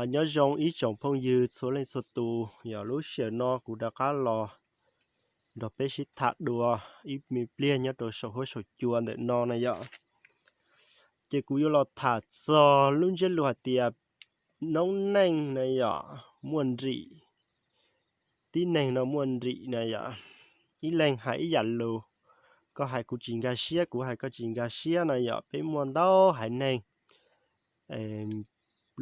Nyob zoo ib tsoom phooj ywg txhua leej txhua tus, yog lub sij hawm no kuv rov qab los nrog peb sib tham dua ib me pliag nyob rau saum huab saum cua ntawm no na yom. Ces kuv yuav los tham txog lub ntsiab lus hais tias noob neej na yom, muaj nrim, tib neeg no muaj nrim na yom. Ib leeg hais ib yam lus, koj hais kuv tsis nkag siab, kuv hais koj tsis nkag siab na yom. Peb muaj ntau haiv neeg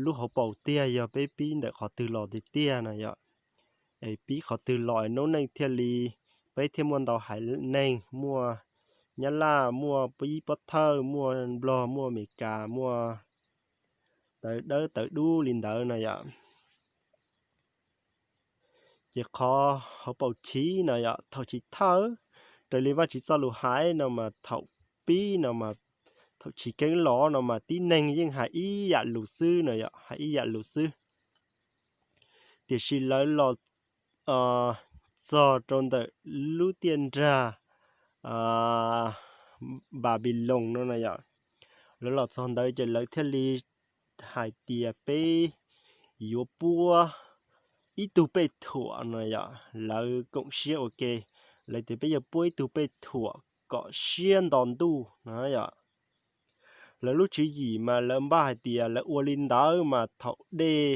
lub hauv paus tiag yog peb pib ntawm qhov twg los tiag tiag na yom. Es pib qhov twg los noob neej thiaj li, peb thiaj muaj ntau haiv neeg, muaj Nyab Laj, muaj pib Pob Thawj, muaj Nplog, muaj Amelikas, muaj tawv dawb tawv dub li ntawd na yom. Ces qhov hauv paus chiv no yom, thaum chiv thawj, raws li Vajtswv txoj lus hais no mas thaum pib no mas, thaum chiv keeb los no mas tib neeg yeej hais ib yam lus xwb no yom, hais ib yam lus xwb. Tiam sis lawv los txog rau ntawm lub tiaj nrag Npanpiloos no na yom, lawv los txog ntawd ces lawv thiaj li hais tias peb yuav puab ib tug pej thuam no yom, lawv koom siab ua ke, lawv tias peb yuav puab ib tug pej thuam kom siab nto ntuj no yom. Lawv lub tswv yim mas lawv npaj hais tias lawv ua li ntawd mas thaum dej,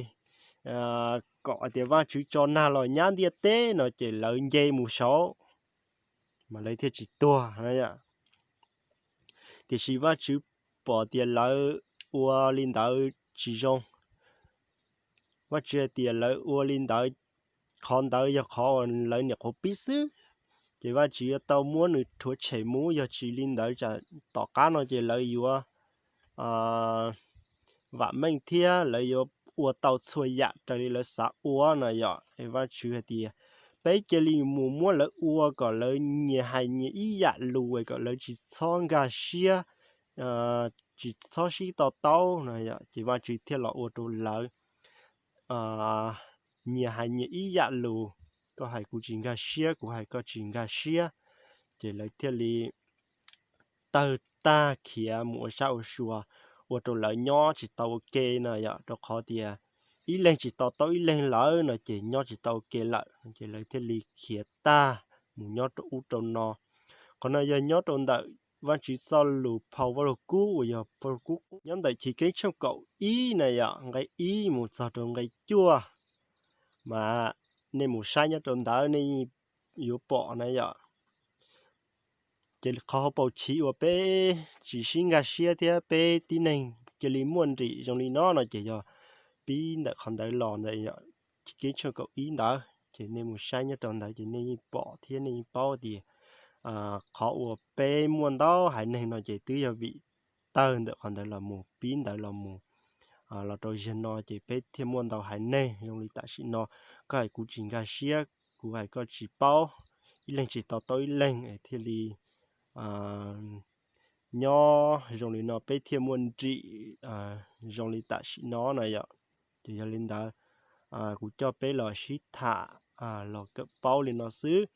kom hais tias Vajtswv tso nag los nyab ntiaj teb no ces lawv nce mus saud mas lawv thiaj tsis tuag na yom. Tiam sis Vajtswv pom tias lawv ua li ntawd tsis zoo. Vajtswv hais tias lawv ua li ntawd, qhov ntawd yog qhov uas lawv nyuam qhuav pib xwb, ces Vajtswv yuav tau muab nws rhuav tshem mus, yog tsis li ntawd tsam tom qab no ces lawv yuav vam meej thiab lawv yuav ua tau txhua yam raws li lawv xav ua no yom. Es Vajtswv hais tias peb cia li mus muab lawv ua kom lawv nyias hais nyias ib yam lus kom lawv tsis txhob nkag siab, tsis txhob sib to taub no yom. Ces Vajtswv thiaj los ua rau lawv nyias hais nyias ib yam lus, koj hais kuv tsis nkag siab, kuv hais koj tsis nkag siab, ces lawv thiaj li tawg tag khiav mus ua sab ua sua, ua rau lawv nyob tsis tau ua ke no yom, rau qhov tias ib leeg tsis to taub ib leeg lawm no ces nyob tsis tau ua ke lawm, ces lawv thiaj li khiav tag mus nyob rau ub rau no. Qhov no yog nyob rau ntawm Vajtswv txoj lus phau Vaj Lug Kub uas yog Vaj Lug Kub nyob ntawm Chiv Keeb tshooj kaum ib na yom, nqe ib mus txog rau nqe cuaj, mas nej mus saib nyob rau ntawd nej yuav pom na yom. Ces qhov hauv paus chiv uas peb tsis sib nkag siab thiab peb tib neeg cia li muaj nrim zoo li no no ces yog pib ntawm qhov ntawd los ntawm Chiv Keeb tshooj kaum ib ntawd, ces nej mus saib nyob rau ntawd ces nej yeej pom thiab nej yeej paub tias qhov uas peb muaj ntau haiv neeg no ces twb yog vim tawg ntawm qhov ntawd los mus, pib ntawd los mus los rau zaum no ces peb thiaj muaj ntau haiv neeg zoo li tam sim no. Koj hais kuv tsis nkag siab, kuv hais koj tsis paub, ib leeg tsis to taub ib leeg es thiaj li nyob zoo li no peb thiaj muaj nrim zoo li tam sim no na yom. Ces yog li ntawd, kuv coj peb los sib tham los kawm paub li no xwb.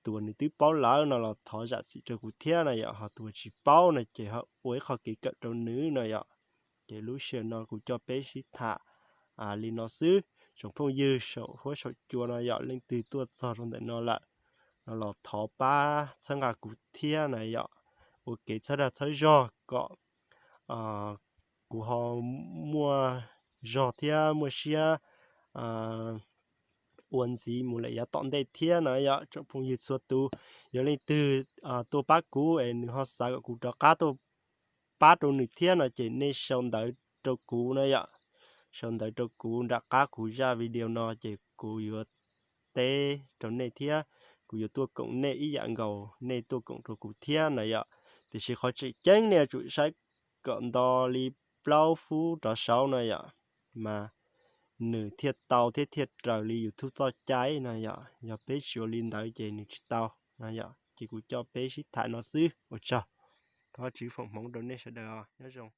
Tus uas nws twb paub lawm no los thov zam txim rau kuv thiab na yom, ho tus uas tsis paub no ces ho ua ib qho kev kawm rau nws no yom. Ces lub sij hawm no kuv coj peb sib tham li no xwb. Tsoom phooj ywg saum huab saum cua no yom, leej twg tuaj txog rau ntawm no lawm no los thov pab txhawb nqa kuv thiab na yom, ua kev txhawb dag txhawb zog kom kuv ho muaj zog thiab muaj siab ua ntxiv mus lawm yav tom ntej thiab na yom. Tsoom phooj ywg txhua tus, yog leej twg tuaj pab kuv es nws ho xav kom kuv rov qab tuaj pab rau nws thiab no ces nej sau ntawv rau kuv na yom. Sau ntawv rau kuv nram qab kuv zaj video no ces kuv yuav teb rau nej thiab kuv yuav tuaj koom nej ib yam nkaus nej tuaj koom rau kuv thiab na yom. Tiam sis qhov tseem ceeb nej yuav tsum saib kom nto li plaub fub rov saud no yom, mas nws thiaj tau thiab thiaj raws li YouTube txoj cai no yom. Yog peb tsis ua li ntawd ces nws tsis tau no yom. Ces kuv coj peb sib tham no xwb, ua tsaug. Thov Vajtswv foom hmoov rau nej sawv daws, nyob zoo.